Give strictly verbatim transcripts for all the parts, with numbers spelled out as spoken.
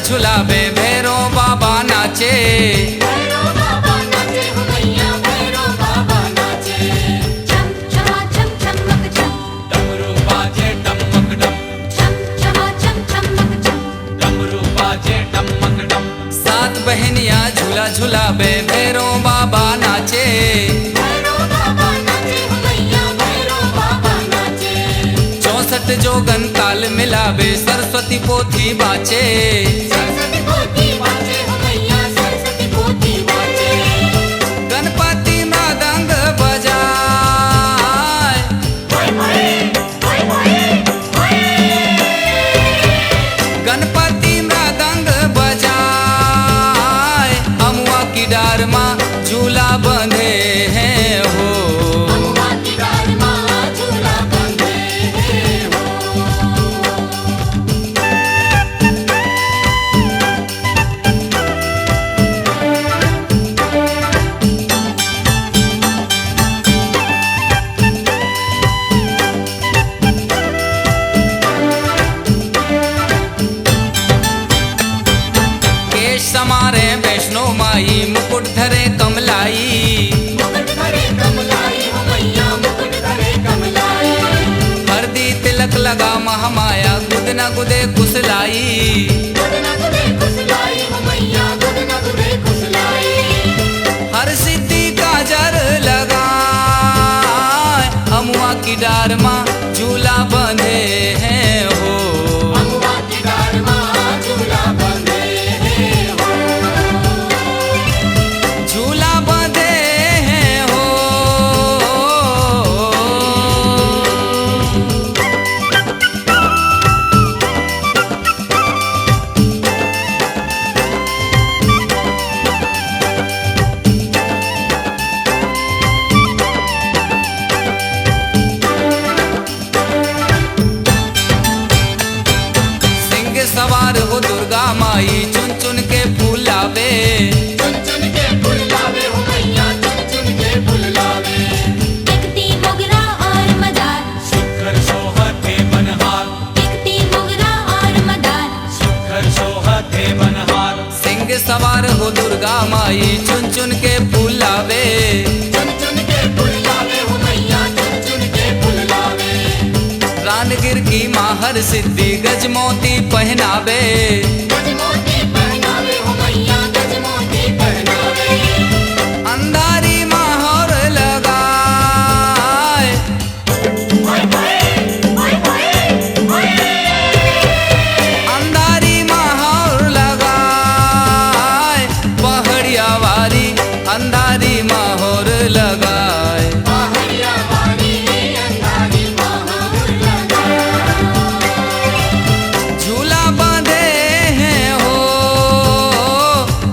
झुलाबे भैरो बाबा नाचे। भैरो बाबा नाचे हो मैया, भैरो बाबा नाचे। छम छमा छम छमक छम। डमरू बाजे डमक डम। छम छमा छम छमक छम। डमरू बाजे डमक डम। सात बहनिया झूला झुलाबे भैरो बाबा नाचे। भैरो बाबा नाचे हो मैया, भैरो बाबा नाचे। चौसठ जोगन ताल मिलाबे सरस्वती पोथी बाचे। सरस्वती पोथी बाचे हो मैया, सरस्वती पोथी बाचे। गणपति मृदंग बजाए। होय, होय, होय, होय, होय। गणपति मृदंग बजाए, अमुआ की डार मा झूला बंधे हैं हो। अमुआ की डार मा झूला बंधे हैं हो। केश संवारे वैष्णो माई, मुकुट धरे कमलाई। मुकुट धरे कमलाई हो मैया, मुकुट धरे कमलाई। हरदी तिलक लगा महामाया, गुद न गुदे कुसलाई। गुद न गुदे कुसलाई हो मैया, गुद न गुदे कुसलाई। हर सिद्धि काजर लगाए, अमुआ की डार मा झूला बंधे हैं हो। अमुआ की डार मा झूला बंधे हैं हो। झूला बंधे हैं हो। सिंह सवार हो दुर्गा माई, चुन चुन के फूल लावे। चुन चुन के फूल लावे हो मैया, चुन चुन के फूल लावे। एकती मोगरा और मदार। सुघर सोहथे बनहार। एकती मोगरा और मदार। सुघर सोहथे बनहार। सिंह सवार हो दुर्गा माई, चुन चुन के फूल लावे। चुन चुन के फूल लावे हो मैया, चुन चुन के फूल लावे। रानगिर की माँ हर सिद्धि, गजमोती पहनावे। गजमोती पहनावे हो मैया, गजमोती पहनावे। अंधारी माहौर लगाए। अंधारी माहौर लगाए, पहाड़िया वाली अंधारी माहौर लगाए। झूला बांधे हैं हो,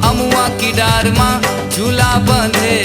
अमुआ की डार मा झूला बांधे